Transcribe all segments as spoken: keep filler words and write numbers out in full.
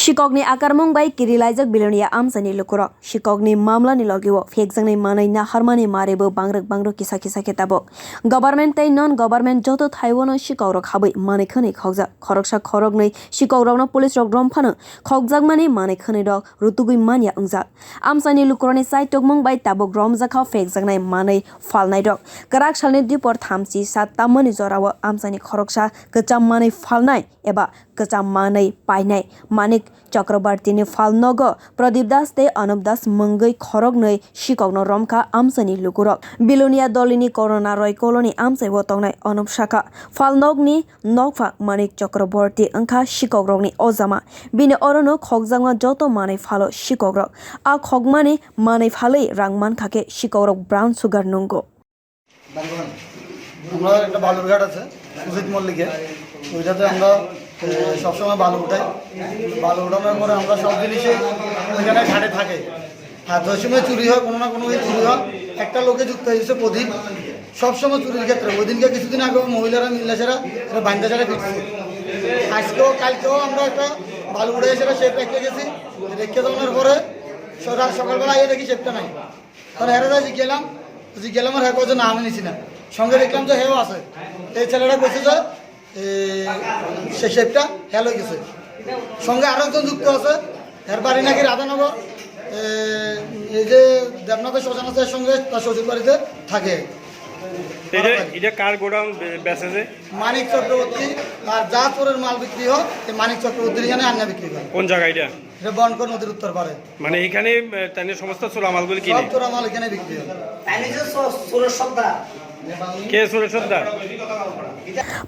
Sikokni akarmung bai kirilaijak Bilonia amchaini lukurok. Sikokni mamlani logio phekjaknai manwi naharmani maribo bangrwk bangrwk kisa kisa khe tabuk. Government tei non government joto thaibono sikokrok habwi manwi khwnwi khokjak. Khoroksa khoroknwi sikokrokno police rok rom phano khokjakmani manwi khwnwirok rutugwi manya wngjak. Amchaini lukurokni chaitokmung bai tabuk romjakha phekjaknai manwi phalnairok. Kwrak salni dipor thamchi sa tammani jorao amchaini khoroksa kwcham manwi phalnai eba kwcham manwi painai Manik Chakrabartini phalnogo Pradip Das tei Anup Das mungwi khoroknwi sikokno romkha amchaini lukurok. Bilonia Dolini Corona Roy Colony amchaibo tongnai Anup sakha. Phalnokni nokphang Manik Chakrabarti wngkha sikokrokni ojama. Bini orono khokjakma joto manwi phalo sikokrok. A khokmani manwi phalwi rang mankha khe sikokrok brown sugar nungo. আমরা একটা বালুর ঘাট আছে সুজিত মল্লিকে, ওইটাতে আমরা এ, সবসময় বালু উঠাই। বালু উঠানোর পরে আমরা সব জিনিসে ওইখানে ঘাটে থাকে। আর যে সময় চুরি হয়, কোনো না কোনো চুরি হয়। একটা লোকে যুক্ত হয়েছে প্রদীপ, সবসময় চুরির ক্ষেত্রে। ওই দিনকে কিছুদিন আগে মহিলারা মিল্লাসেরা এটা বান্দা ছাড়া ফিরছে। আজকেও কালকেও আমরা একটা বালু উঠে এসে সেফ রেখে গেছি। রেখে দেওয়ার পরে সকাল সকালবেলা আইয়ে দেখি সেফটা নাই। তখন হেরে যাই গেলাম, যে গেলাম আর হ্যাঁ কয়েকজন আমি নিছি না। সঙ্গে দেখলাম যে হেও আছে। এই ছেলেটা কইছে যে এ, সে সেফটা হেল হয়ে গেছে। সঙ্গে আরো একজন যুক্ত আছে, এর বাড়ি নাকি রাধানগর। এ, এই যে দেবনাথের শ্মশান আছে, এর সঙ্গে তার শ্বশুর বাড়িতে থাকে। এটা এটা কার গোডাউন বেচে যে? মানিক চক্রবর্তী আর যা চোরের মাল বিক্রি হয়, এই মানিক চক্রবর্তীর এখানে আন্না বিক্রি করে। কোন জায়গা এটা? এটা বনকর নদীর উত্তর পারে। মানে এখানে আহ, তাহলে সমস্ত চোরা মালগুলি কিনে? সব চোরা মাল এখানে বিক্রি হয়। কে সুরেশ সর্দার?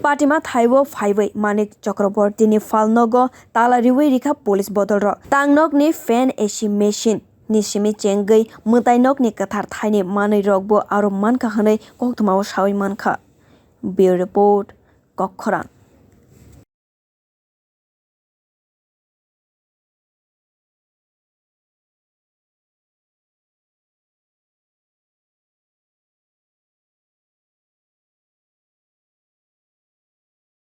Patima thaibo phaiwi Manik Chakrabortini phalnogo tala riwi rikha police bodolrok. Tangnokni fan A C machine ni simi chengwi mwtainokni kwthar thaini manwirokbo aro mankha hwnwi koktwmao sawi mankha. Bureau Report, Kokkhorang.